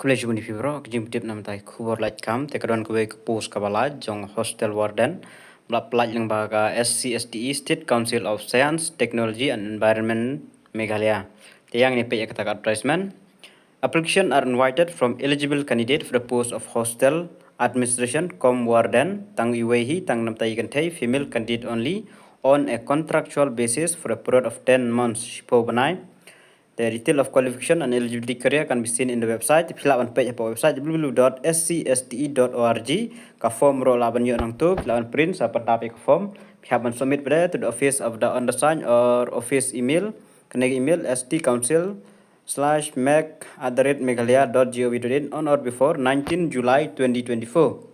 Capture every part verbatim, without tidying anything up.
Khublei shibun ïa phi baroh, ka jingpyntip namar ïa ka khubor lait kam, te ka don kawei ka post kaba lait jong hostel warden. Ba la pyllait lyngba ka S C S T E, State Council of Science, Technology and Environment, Meghalaya. Te ïa ngin peit ïa kata ka advertisement. Application are invited from eligible candidate for the post of hostel administration cum warden, tang iwei hi, tang namta i kynthei, female candidate only, on a contractual basis for a period of ten months, shiphew bnai. The detail of qualification and eligibility criteria can be seen in the website. Phi lah ban peit hapoh website w w w dot s c s t e dot o r g. Ka form ruh lah ban ïoh nangtu, phi lah ban print sa pat ap ïa ka form. Phi hap ban submit pat de to the office of the undersigned or office email. Kane ka email, s t council slash mec at the rate meghalaya dot gov dot in, on or before nineteen July twenty twenty-four.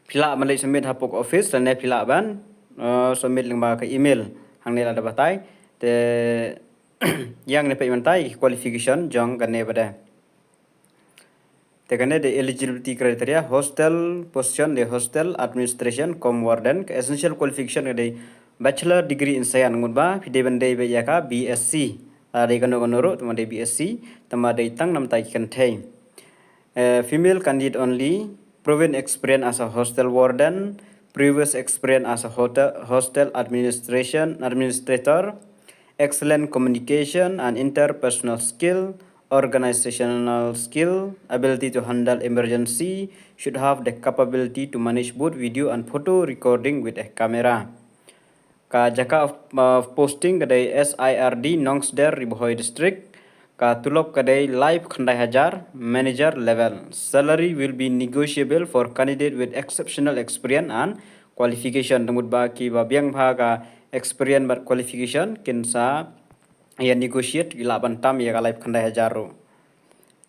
Phi lah ban leit submit hapoh ka office, lane phi lah ban, uh, submit lyngba ka email. Hangne la da batai. Te ïa ngin peit mynta ïa ki qualification jong kane pat de. Te kane dei eligibility criteria, hostel position dei hostel administration cum warden, ka essential qualification ka dei bachelor degree in science, mut ba phi dei ban dei beit ïa ka B S c. Lada dei kano kano ruh, tangba dei B S c, tangba dei tang namta ki kynthei. Uh, female candidate only, proven experience as a hostel warden, previous experience as a hotel, hostel administration, administrator, excellent communication and interpersonal skill, organizational skill, ability to handle emergency, should have the capability to manage both video and photo recording with a camera. Ka jaka of, uh, posting ka dei S I R D Nongsder, Ri Bhoi District. Ka tulop ka dei laiphew khyndai hajar, manager level. Salary will be negotiable for candidate with exceptional experience and qualification. Te mut ba kiba biang bha ka experience bad qualification kin sa ïa negotiate, ki lah ban tam ïa ka laiphew khyndai hajar ruh.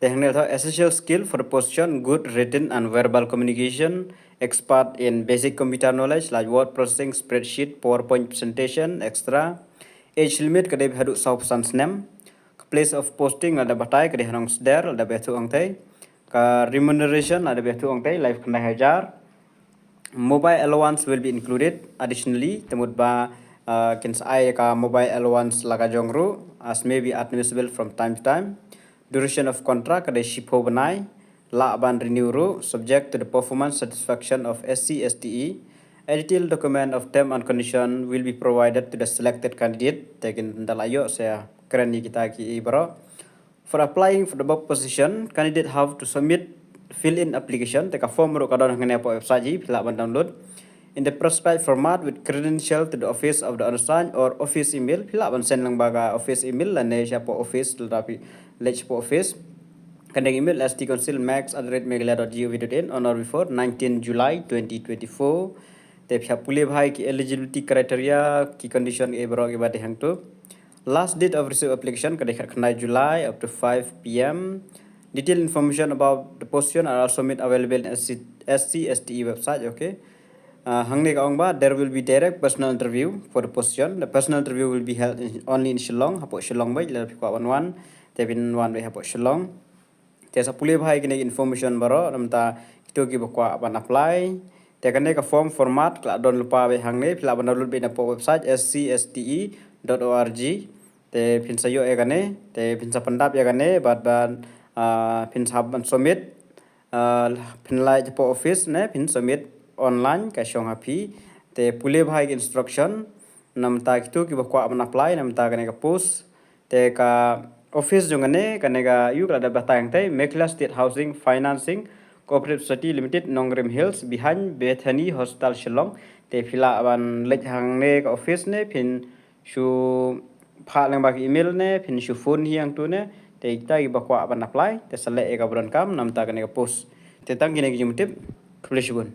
Te hangne thaw essential skill for the position, good written and verbal communication, expert in basic computer knowledge like word processing, spreadsheet, PowerPoint presentation, et cetera. Age limit ka dei beit haduh sawphew san snem. Ka place of posting la da batai ka dei ha Nongsder, la da beit haduh hangtei. Ka remuneration la da beit haduh hangtei, laiphew khyndai hajar. Mobile allowance will be included additionally. Te mut ba, uh, kin sa ai ka mobile allowance la ka jong ruh, as may be admissible from time to time. Duration of contract ka dei shiphew bnai, lah ban renew ruh, subject to the performance satisfaction of S C S T E. A detailed document of term and condition will be provided to the selected candidate. Te kin da la ïoh sa kren ïa kita ki baroh. For applying for the above position, candidate have to submit fill-in application. Te ka form ruh ka don hangne hapoh website hi, phi lah ban download. In the prescribed format with credential to the office of the undersigned or office email, phi lah ban send lyngba ka office email lane shapoh office, lada phi leit shapoh office. Kane ka email, s t council max at the rate meghalaya dot gov dot in, on or before nineteen July twenty twenty-four. Te phi hap pule bha ïa ki eligibility criteria, ki condition ki baroh kiba dei hangtu. Last date of receive application ka dei khatkhyndai July up to five p m. Detailed information about the position are also made available in S C, S C S T E website, okay. Uh, hangne ka ong ba, there will be direct personal interview for the position. The personal interview will be held in, only in Shillong, hapoh Shillong beit, lada phi kwah wan wan, te phin wan beit hapoh Shillong. Te sa pule bha ïa kine ki information baroh, namta kito kiba kwah ban apply. Te kane ka form format ka la don lypa beit hangne, phi lah ban download beit napoh website s c s t e dot o r g. Te phin sa ïoh ïa kane, te phin sa pyndap ïa kane, bad ban, ah, phin sa hap ban submit, ah, phin leit hapoh office ne, phin submit online ka shong ha phi. Te pule bha ïa ki instruction, namta kito kiba kwah ban apply, namta kane ka post. Te ka office jong kane, kane ka ïoh ka la da batai hangtei, Meghalaya State Housing Financing Cooperative Society Limited, Nongrim Hills, behind Bethany Hospital, Shillong. Te phi lah ban leit hangne ka office ne, phin shu phah lyngba ka email ne, phin shu phone hi hangtu ne, te kita kiba kwah ban apply, te sa leh ïa kaba donkam, namta kane ka post. Te tang kine ki jingmut tip, khublei shibun.